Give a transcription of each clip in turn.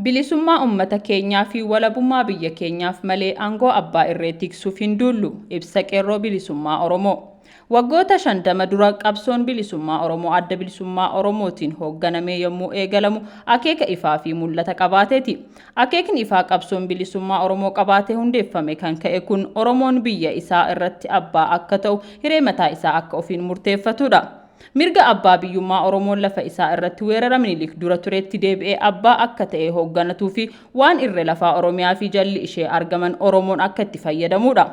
Bilisummaa ummata keenyaa fi walabummaa biyya keenyaaf malee aangoo abbaa irree tiksuuf hin duullu. Ibsa Qeerroo Bilisummaa Oromoo. Waggoota 50 dura qabsoon bilisummaa Oromoo Adda Bilisummaa Oromootiin hoogganamee yommuu eegalamu akeeka ifaa fi mul'ata qabaateeti. Akeekni ifaa qabsoon bilisummaa Oromoo qabaatee hundeeffame kan ka'e kun Oromoon biyya isaa irratti abbaa akka ta'u hiree mataa isaa akka ofiin murteeffatuudha. Mirga abbaa biyyummaa Oromoon lafa isaa irratti weerara Minilik dura turetti deebi'ee abbaa akka ta'ee hoogganatuu fi waan irre lafaa Oromiyaa fi jalli ishee argaman Oromoon akka itti fayyadamuudha.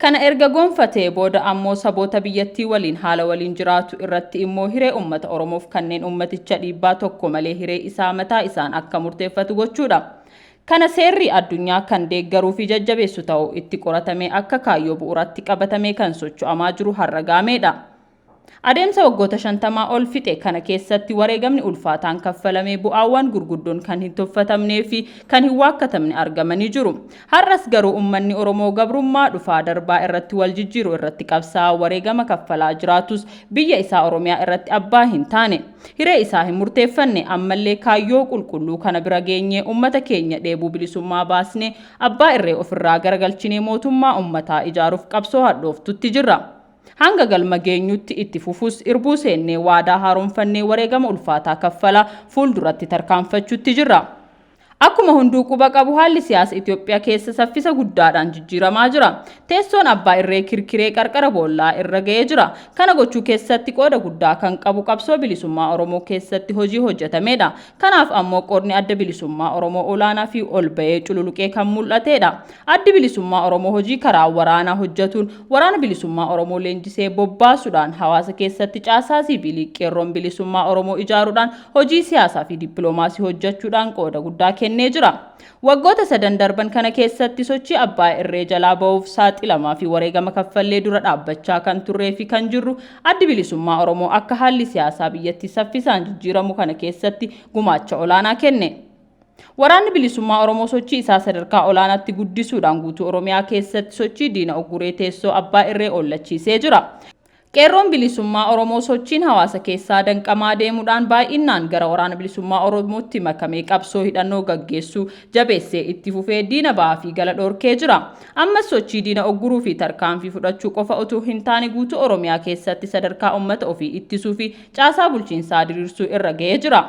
Kana erga gonfatee booda ammoo saboota biyyattii waliin haala waliin jiraatu irratti immoo hiree ummata Oromoof kanneen ummaticha dhiibbaa tokko malee hiree isaa mataa isaan akka murteeffatu gochuudha. Kana seerri addunyaa kan deeggaruu fi jajjabeessu ta'uu itti qoratamee akka kaayyoo bu'uuraatti qabatamee kan socho'amaa jiru har'a gaameedha. Adeemsa waggoota 50 ol fixe kana keessatti wareegamni ulfaataan kaffalamee bu'aawwan gurguddoon kan hin tuffatamnee fi kan hin waakkatamne argamanii jiru. Har'as garuu ummanni Oromoo gabrummaa dhufaa darbaa irratti wal jijjiiru irratti qabsaa'aa wareegama kaffalaa jiraatus biyya isaa Oromiyaa irratti abbaa hin taane. Hiree isaa hin murteeffanne. Ammallee kaayyoo qulqulluu kana bira geenyee ummata keenya dheebuu bilisummaa baasnee abbaa irree ofirraa garagalchinee mootummaa ummataa ijaaruuf qabsoo hadhooftutti jirra. Hanga galma geenyutti itti fufus irbuu seennee waadaa haaromfannee wareegama ulfaataa kaffalaa fuulduratti tarkaanfachuutti jirra. Akkuma hunduu quba qabu haalli siyaasa Itoophiyaa keessa saffisa guddaadhaan jijjiiramaa jira. Teessoon abbaa irree kirkiree qarqara boollaa irra ga'ee jira. Kana gochuu keessatti qooda guddaa kan qabu qabsoo bilisummaa Oromoo keessatti hojii hojjetameedha. Kanaaf ammoo qoodni Adda Bilisummaa Oromoo olaanaa fi ol ba'ee cululuqee kan mul'ateedha. Addi Bilisummaa Oromoo hojii karaa waraanaa hojjatuun Waraana Bilisummaa Oromoo leenjisee bobbaasuudhaan hawaasa keessatti caasaa siiviilii Qeerroon Bilisummaa Oromoo ijaaruudhaan hojii siyaasaa fi dippiloomaasii hojjachuudhaan qooda guddaa kennee jira. Waggoota sadan darban kana keessatti sochii abbaa irree jalaa bahuuf saaxilamaa fi wareegama kaffallee dura dhaabbachaa kan turree fi kan jirru Addi Bilisummaa Oromoo akka haalli siyaasaa biyyattii saffisaan jijjiiramu kana keessatti gumaacha olaanaa kenne. Waraanni Bilisummaa Oromoo sochii isaa sadarkaa olaanaatti guddisuudhaan guutuu Oromiyaa keessatti sochii diina ugguree teessoo abbaa irree oollachiisee jira. Qeerroon Bilisummaa Oromoo sochiin hawaasa keessaa danqamaa deemuudhaan baay'innaan gara Waraana Bilisummaa Oromootti makamee qabsoo hidhannoo gaggeessuu jabeessee itti fufee diina ba'aa fi gala dhorkee jira. Ammas sochii diina ugguruu fi tarkaanfii fudhachuu qofa utuu hin taane guutuu Oromiyaa keessatti sadarkaa ummata ofii ittisuu fi caasaa bulchiinsaa diriirsuu irra ga'ee jira.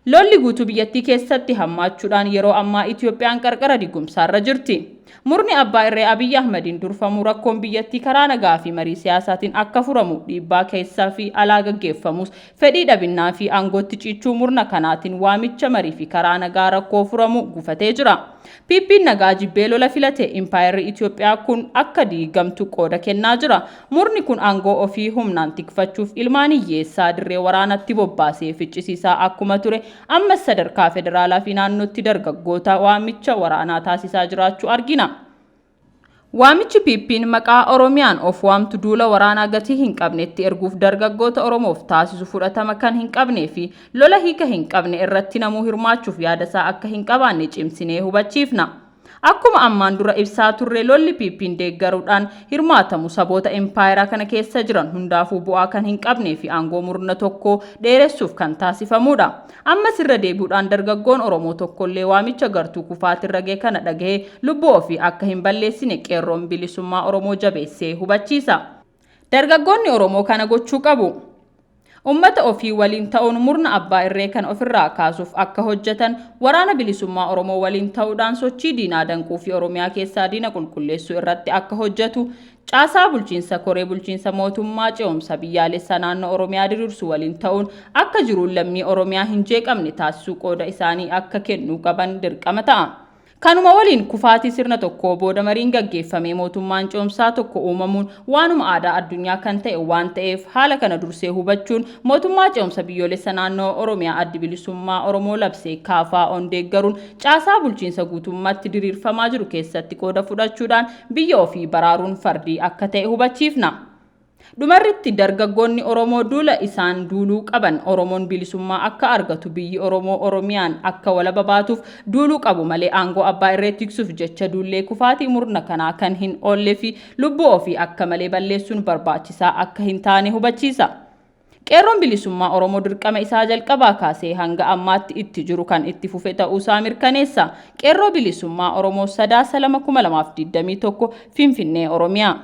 Lolli guutuu biyyattii keessatti hammaachuudhaan yeroo ammaa Itoophiyaan qarqara diigumsaarra jirti. Murni abbaa irree Abiyyi Ahmadiin durfamu rakkoon biyyattii karaa nagaa fi marii siyaasaatiin akka furamu dhiibbaa keessaa fi alaa gaggeeffamus fedhii dhabinnaa fi aangootti ciichuu murna kanaatiin waamicha marii fi karaa nagaa rakkoo furamu gufatee jira. PPn nagaa jibbee lola filate. Impaayerri Itoophiyaa kun akka diigamtu qooda kennaa jira. Murni kun aangoo ofii humnaan tikfachuuf ilmaan hiyyeessaa dirree waraanatti bobbaasee ficcisiisaa akkuma ture ammas sadarkaa federaalaa fi naannootti dargaggoota waamicha waraanaa taasisaa jiraachuu argina. Waamichi PPn maqaa Oromiyaan of waamtu duula waraanaa gatii hin qabnetti erguuf dargaggoota Oromoof taasisu fudhatama kan hin qabnee fi lola hiika hin qabne irratti namuu hirmaachuuf yaadasaa akka hin qabaanne cimsinee hubachiifna. Akkuma ammaan dura ibsaa turre lolli PPn deeggaruudhaan hirmaatamu saboota impaayeraa kana keessa jiran hundaafuu bu'aa kan hin qabnee fi aangoo murna tokkoo dheeressuuf kan taasifamuudha. Ammas irra deebi'uudhaan dargaggoon Oromoo tokkollee waamicha gartuu kufaatirra ga'e kana dhagahee lubbuu ofii akka hin balleessine Qeerroon Bilisummaa Oromoo jabeessee hubachiisa. Dargaggoonni Oromoo kana gochuu qabu. Ummata ofii waliin ta'uun murna abbaa irree kana ofirraa kaasuuf akka hojjetan, Waraana Bilisummaa Oromoo waliin ta'uudhaan sochii diinaa danquu fi Oromiyaa keessaa diina qulqulleessuu irratti akka hojjetu, caasaa bulchiinsa Koree Bulchiinsa Mootummaa Ce'umsa Biyyaalessaa Naannoo Oromiyaa diriirsu waliin ta'uun akka jiruun lammii Oromiyaa hin jeeqamne taasisuu qooda isaanii akka kennuu qaban dirqama ta'a. Kanuma waliin kufaatii sirna tokkoo booda mariin gaggeeffamee mootummaan ce'umsaa tokko uumamuun waanuma aadaa addunyaa kan ta'e waan ta'eef haala kana dursee hubachuun mootummaa ce'umsa biyyoolessa naannoo Oromiyaa Addi Bilisummaa Oromoo labse KFOn deeggaruun caasaa bulchiinsa guutummaatti diriirfamaa jiru keessatti qooda fudhachuudhaan biyya ofii baraaruun fardii akka ta'e hubachiifna. Dhumarrtti dargaggoonni Oromoo duula isaan duuluu qaban Oromoon bilisummaa akka argatu biyyi Oromoo Oromiyaan akka walaba baatuuf duuluu qabu malee aangoo abbaa irree tiksuuf jecha duullee kufaatii murna kanaa kan hin oolle fi lubbuu ofii akka malee balleessuun barbaachisaa akka hin taane hubachiisa. Qeerroon Bilisummaa Oromoo dirqama isaa jalqabaa kaasee hanga ammaatti itti jiru kan itti fufe ta'uusaa mirkaneessa. Qeerroo Bilisummaa Oromoo, Sadaasa 2, 2021, Finfinnee, Oromiyaa.